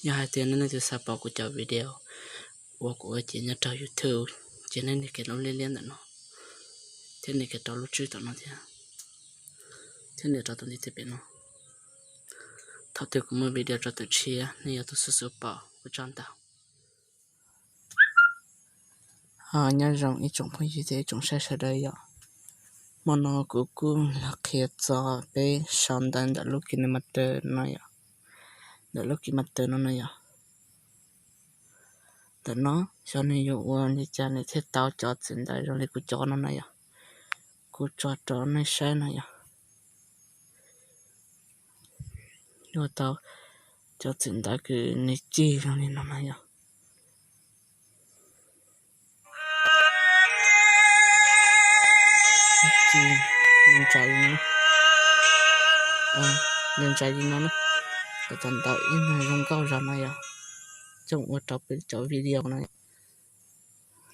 Yog hais tias nej leej twg xav pom kuv cov video uas kuv ua ces nyob rau YouTube, ces nej nias kiag lub liab liab ntawm no, thiab nias kiag rau lub tswb tom no thiab, thiab nias rau tus ntiv tes pem no. Thaum twg kuv muaj video rau tus tshiab, nej yuav tau xub xub pom. Ua tsaug ntau. Nyob zoo ib tsoom phooj ywg thiab ib tsoom saib sawv daws yom. Hmo no kuv kuj los qhia txog peb sau ntawv ntawm lub KineMaster no yom, ntawm lub KineMaster no na yom. Ntawm no xyov nws yuav ua li cas nws thiaj tau cov txiv ntawv zoo li kuv cov no na yom. Kuv tso rau nej saib no yom. Yuav tau cov txiv ntawv kws nws cig zoo li no na yom. Cig ntsa li no, ntsa li no na, kom tau ntawm ib nws zoo nkauj zog no yom. Coj ua rau peb cov video no,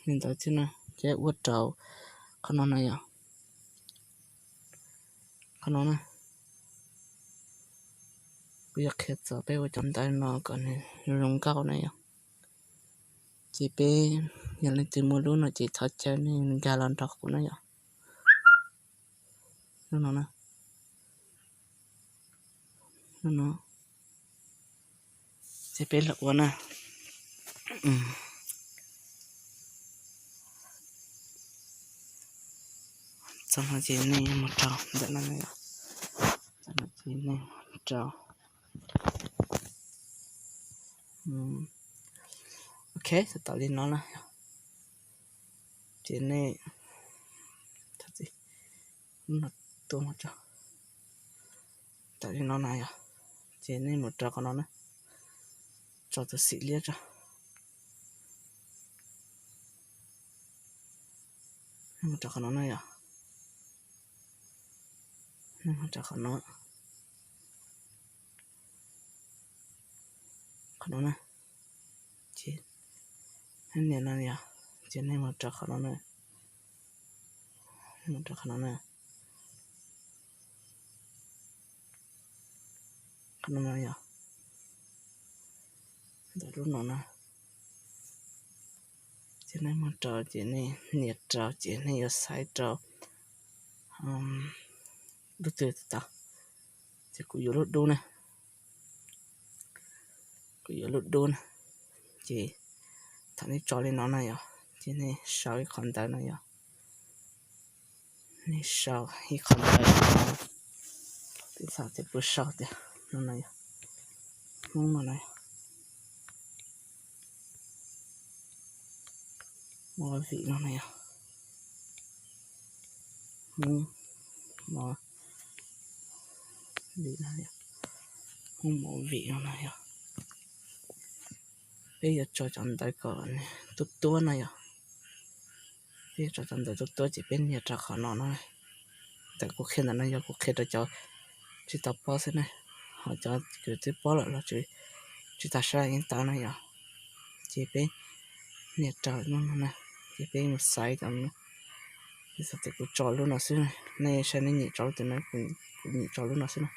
li ntawd thiab na, ces ua rau qhov no na yom. Qhov no na, kuv yuav qhia txog peb ua cov ntawv no kom nws zoo nkauj na yom. Ces peb yog leej twg muaj lub no ces thov caw nej nkag los nrog kuv na yom. Lub no na, lub no, ces peb los ua na. Txog no ces nej mus rau ntawm no, txog no ces nej mus rau, ok, tau li no na. Ces nej, tua, tau li no na yom. Ces nej mus rau qhov no na, tso tus xim liab tso. Nej mus rau qhov no na yom. Nej mus rau qhov no, qhov no na. Ces nej nias no yom, ces nej mus rau qhov no na. Mus rau qhov no na, qhov no na yom, ntawm lub no na. Ces nej mus rau ces nej nias rau ces nej yuav xaiv rau lub twg tau. Ces kuv yuav lub dub na, kuv yuav lub dub na. Ces thaum nej tso li no na yom, ces nej sau ib qhov ntawv na yom. Nej sau ib qhov ntawv, peb xav tias puas sau tias no na yom, Hmoob no na, movie no na yom, Hmoob movie no na yom, Hmoob movie no na yom. Peb yuav tso cov ntawv kom tuab tuab na yom. Peb yuav tso cov ntawv tuab tuab ces peb nias rau qhov no na. Ntawm kuv qhia ntawm no yog kuv qhia rau cov tsis tau paub xwb na, ho cov kws twb paub lawm los tsis tas sab yeej tau na yom. Ces peb nias rau lub no na, ces peb mus xaiv cov, peb xav tias kuv tso lub no xwb, nej saib nej nyiam tso lub twg na, kuv nyiam tso lub no xwb na.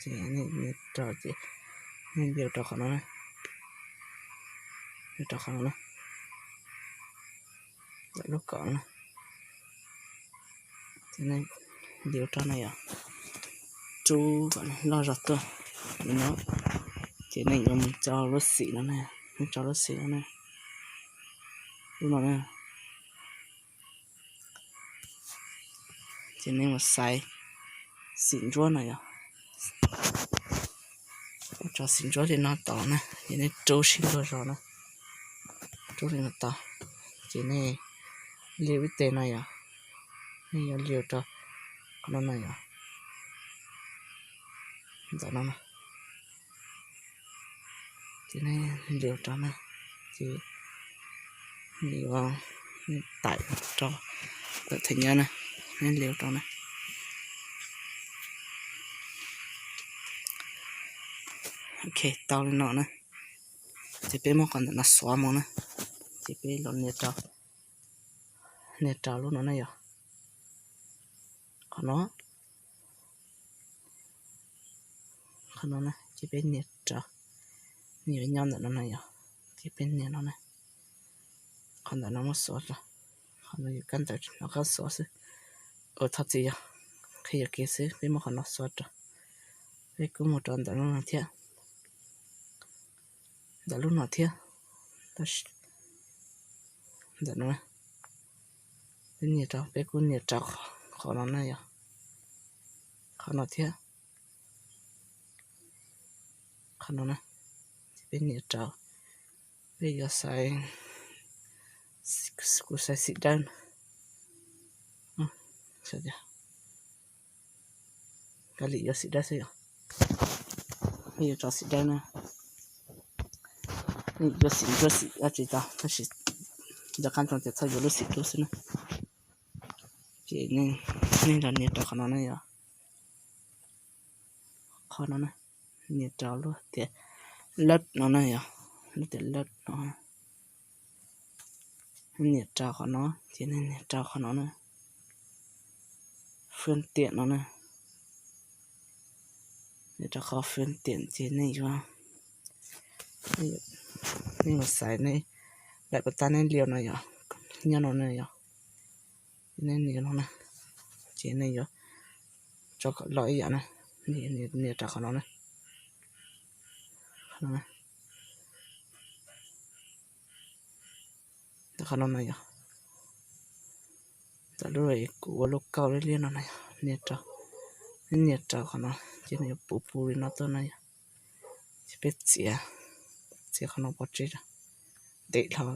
Ces nej nias rau ces nej liu rau qhov no na, liu rau qhov no na, lub kom na. Ces nej liu rau na yom, rub kom loj zog tuaj li no. Ces nej yuav mus tso lub xim no na, nej tso lub xim no na, lub no na. Ces nej mus xaiv xim ntsuab no yom, tso xim ntsuab li no tod na, ces nej rub sib luag zog na, rub li no tod. Ces nej liu ib teg no yom, nej yuav liu rau qhov no na yom, ntawm no na. Ces nej liu rau na, ces yuav, nej taim rau ntawm them nyab na, nej liu rau na. Ok, tau li no na. Ces peb muab qhov ntawm no xuav mus na, ces peb los nias rau, nias rau lub no na yom, qhov no, qhov no na. Ces peb nias rau, nws yuav nyob ntawm no na yog, ces peb nias no na. Qhov ntawm no muab xuav rau, qhov no yus kab ntawv no kab xuav xwb. Ua thov txim yog qhia yuam kev xwb, peb muab qhov no xuav rau. Peb kuj mus rau ntawm lub no thiab, ntawm lub no thiab, ntawm no, peb nias rau, peb kuj nias rau qhov no na yog, qhov no thiab, qhov no na, peb nias rau, peb yuav xaiv, kuv xaiv xim dawb, kav liam yuav xim dawb xwb yom. Peb yuav rau xim dawb na, yuav xim ntsuab xim dab tsi tau tab sis nco qab ntsoov tias txhob yuav lub xim dub xwb na. Ces nej los nias rau qhov no na yog, qhov no na, nias rau lub tias lab no na yog, lub tias lab no, nias rau qhov no, ces nej nias rau qhov no na, fwv tiam no na, nias rau qhov fwv tiam ces nej yuav, nej yuav xaiv nej daim pus tab nej liu no yog, nyob no na yog, nej nias no na, ces nej yuav tso kom loj ib yam na, nias rau qhov no na, qhov no na yog, ntawm lub kuv ua lub kauj liab liab no na yog, nias rau, nias rau qhov no ces nws yuav puv puv li no tuaj na yog, ces peb txiav, txiav qhov no pov tseg, ntev dhau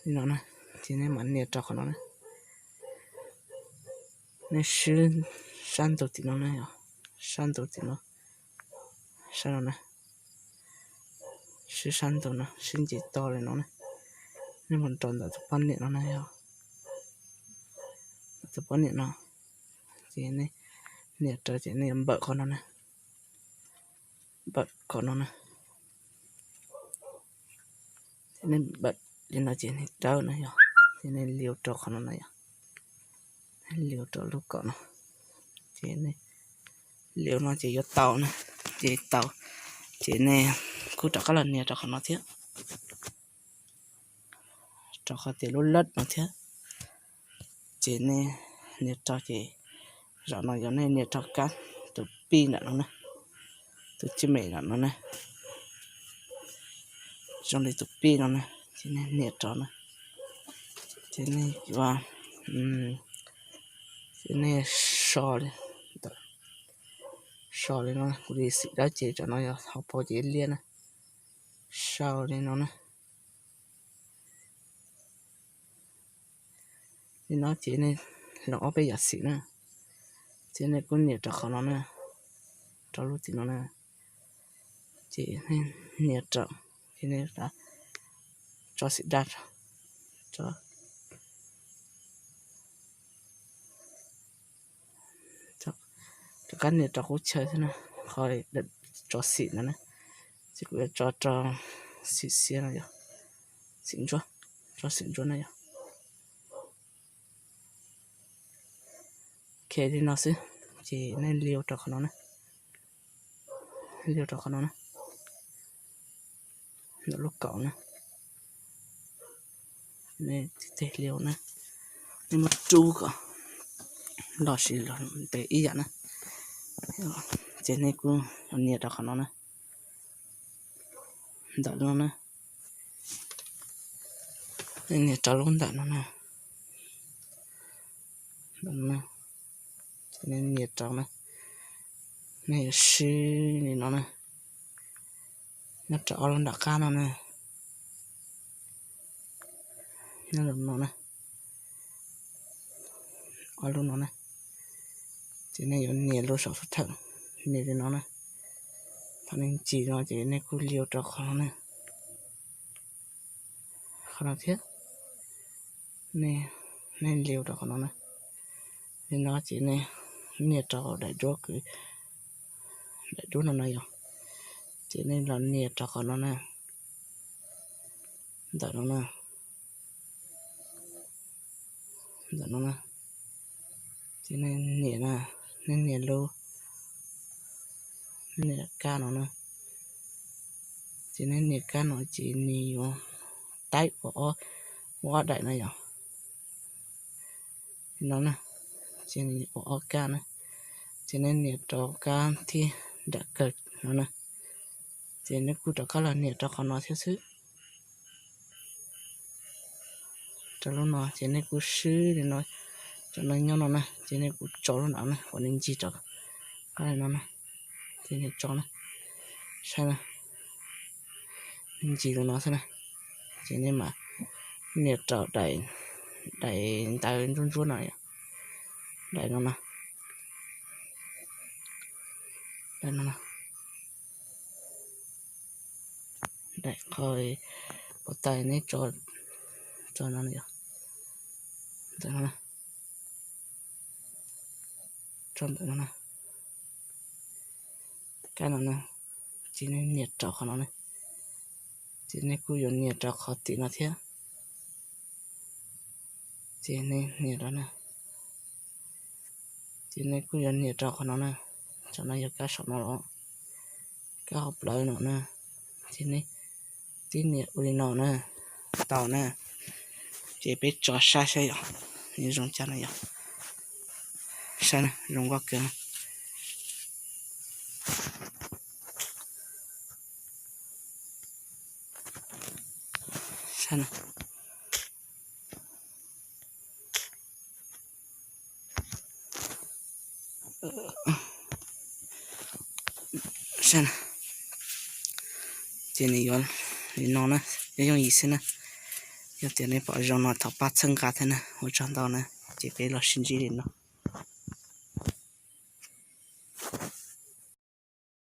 li no na, ces nej mam nias rau qhov no na. Nej swb sab ntug tim no na yog, sab ntug tim no, sab no na, swb sab ntug no, swb nce toj li no na. Nej mus rau ntawm tus poj niam no na yog, tus poj niam no, ces nej nias rau ces nej yuav npawm qhov no na, npawm qhov no na, ces nej npawm li no ces nej dawb no yog, ces nej liu rau qhov no na yog, nej liu rau lub kaum no, ces nej liu no ces yuav tau na, ces tau, ces nej kuj rov qab los nias rau qhov no thiab, rau qhov tias lub lab no thiab, ces nej nias rau ces zaum no yog nej nias rau kab tus pij ntawm no na, tus tsib me ntawm no na, zoo li tus pij no na, ces nej nias rau na, ces nej yuav, ces nej so li, so li no, kuv li xim dawb ces zaum no yog hauv paus ces liab na, so li no na. Li no ces nej los ob peb yam xim na, ces nej kuj nias rau qhov no na, rau lub tim no na, ces nej nias rau, ces nej tso xim dawb, rov qab nias rau qhov chaw xwb na, qhov tso xim no na, ces kuv yuav tso rau xim xiab no yog, xim ntsuab, tso xim ntsuab no yog. Ok, li no xwb, ces nej liu rau qhov no na, liu rau qhov no na, ntawm lub kaum na, nej tib teg liu na, nej muab rub kom los sis los ntev ib yam na, ces nej kuj nias rau qhov no na, ntawm no na, nej nias rau lub ntawm no na, ntawm no na, ces nej nias rau na, nej yuav swb li no na, nyob rau ob lub nram qab no na, nyob no na, ob lub no na, ces nej yuav nias lub saum sab thawm, nias li no na, thaum nej ntsis no ces nej kuj liu rau qhov no na, qhov no thiab, nej liu rau qhov no na, li no ces nej nias rau daim duab, daim duab no no yog, ces nej los nias rau qhov no na, ntawm no na, ntawm no na, ces nej nias na, nej nias lub, Nias kab no na, ces nej nias kab no ces nws yuav taib ua ob, ua ob daim no yom. No na, ces nws ua ob kab na, ces nej nias rau kab thib nram kawg no na, ces nej kuj rov qab los nias rau qhov no thiab xwb. Rau lub no ces nej kuj swb li no, rau no nyob no na, ces nej kuj tso lub nram na kom nws ncig rov qab li no na, ces nej tso na, saib na, ncig li no xwb na, ces nej mam nias rau daim, daim ntawv ntsuab ntsuab no, daim no na, daim no na, daim qhov puas tais neb tso, tso no yom, ntawm no na, tso ntawm no na, kab no na, ces nej nias rau qhov no na, ces nej kuj yuav nias rau qhov tim no thiab, ces nej nias rau na, ces nej kuj yuav nias rau qhov no na, qhov no yog kab saum no los, kab hauv plawv no na, ces nej tib nias ua li no na, tau na, ces peb tso saib saib yom, nws zoo cas na yom, saib na, zoo nkauj kawg. Ces nws yuav li no na, yuav yooj yim xwb na. Yog tias nej pom zoo no thov pab txhawb nqa thiab na, ua tsaug ntau na, ces peb los sib ntsib li no.